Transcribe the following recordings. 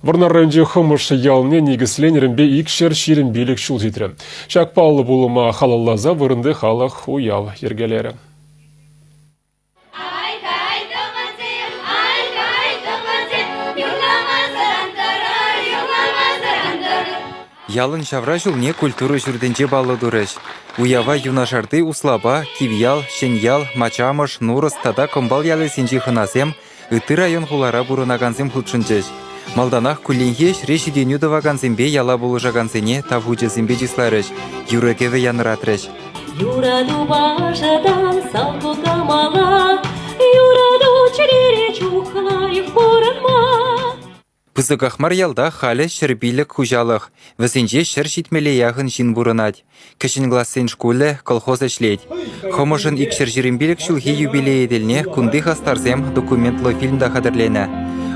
Вӑрнар районӗнчи Хӑмӑш ялне никӗсленӗренпе 225 ҫул ҫитрӗ. Ҫак паллӑ пулӑма халалласа вырӑнти халӑх уяв йӗркелерӗ. Ай-хай, тӑвансем, ай-хай, тӑвансем, юрламасӑр ан тӑрӑр, юрламасӑр ан тӑрӑр. Ялӑн ҫавра ҫулне культура ҫуртӗнче паллӑ турӗҫ. Уява юнашарти Услапа, Кивьял, Ҫӗньял, Мачамӑш, Нурӑс тата Кӑмпал ялӗсенчи хӑнасем, ытти район-хулара пурӑнакансем хутшӑнчӗҫ. Малтанах кулленхи ӗҫре ҫитӗнӳ тӑвакансемпе яла пулӑшакансене тав хучӗсемпе чысларӗҫ, юрӑ-кӗвӗ янӑратрӗҫ. Юратупа ӑшӑтан салху кӑмӑла, юрату чӗрере чух лайӑх пурӑнма. Пысӑках мар ялта халӗ 105 хуҫалӑх, вӗсенче 170-е яхӑн ҫын пурӑнать. Кӗҫӗн классен шкулӗ, колхоз ӗҫлет. Хӑмӑшӑн 225 ҫулхи юбилейӗ тӗлне кунти хастарсем документлӑ фильм та хатӗрленӗ.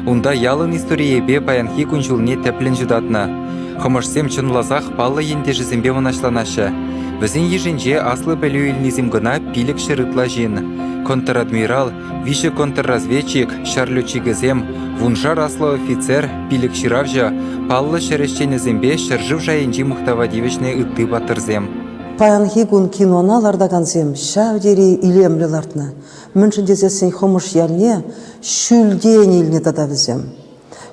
Унта ялӑн историйӗпе паянхи кун-ҫулне тӗплӗн ҫутатнӑ. Хӑмӑшсем чӑнласах паллӑ ентешӗсемпе мӑнаҫланаҫҫӗ. Вӗсен йышӗнче аслӑ пӗлӳ илнисем кӑна 500 ытла ҫын. Контр-адмирал, виҫӗ контрразведчик, ҫар летчикӗсем, вуншар аслӑ офицер, пилӗк ҫыравҫӑ, паллӑ ҫӗр ӗҫченӗсемпе ҫӗршыв шайӗнчи мухтава тивӗҫнӗ ытти паттӑрсем. Паянхи кун кинона лартакансем ҫав тери илемлӗ лартнӑ. Мӗншӗн тесессӗн Хӑмӑш ялне ҫӳлтен илнӗ тата вӗсем.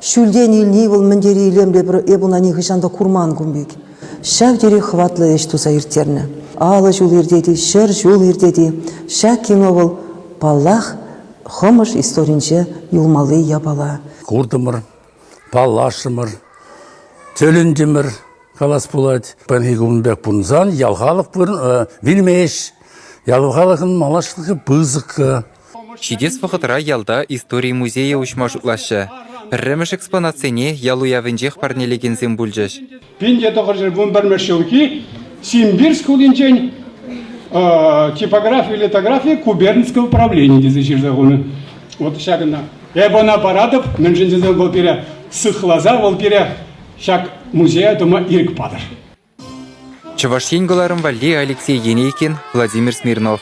Ҫӳлтен илни вӑл мӗн тери илемлӗ эп ӑна нихӑҫан та курман кун пек. Ҫав тери хӑватлӑ ӗҫ туса ирттернӗ. 50 ҫул иртет-и, 100 ҫул иртет-и, ҫак кино вӑл, паллах, Хӑмӑш историнче юлмалли япала. Куртӑмӑр, паллашрӑмӑр, тӗлӗнтӗмӗр, калас пулать. Паянхи кун пек пурӑнсан ял халӑх вилмест. Ял халӑхӑн малашлӑхӗ пысӑк. Ҫитес вӑхӑтра ялта истори музейӗ уҫма шутлаҫҫӗ. Пӗрремӗш экспонатсене ял уявӗнчех парнелекенсем пулчӗҫ. 1911 ҫулхи Симбирск хулинчен типографи литографи губернское управление тесе ҫырса хунӑ. Вот ҫакӑнта. Эпӗ ӑна паратӑп, мӗншӗн тесен вӑл пире сыхласа, вӑл пире ҫак музея тума ирӗк патӑр. Чӑваш Ен кӑларӑм валли Алексей Енейкин, Владимир Смирнов.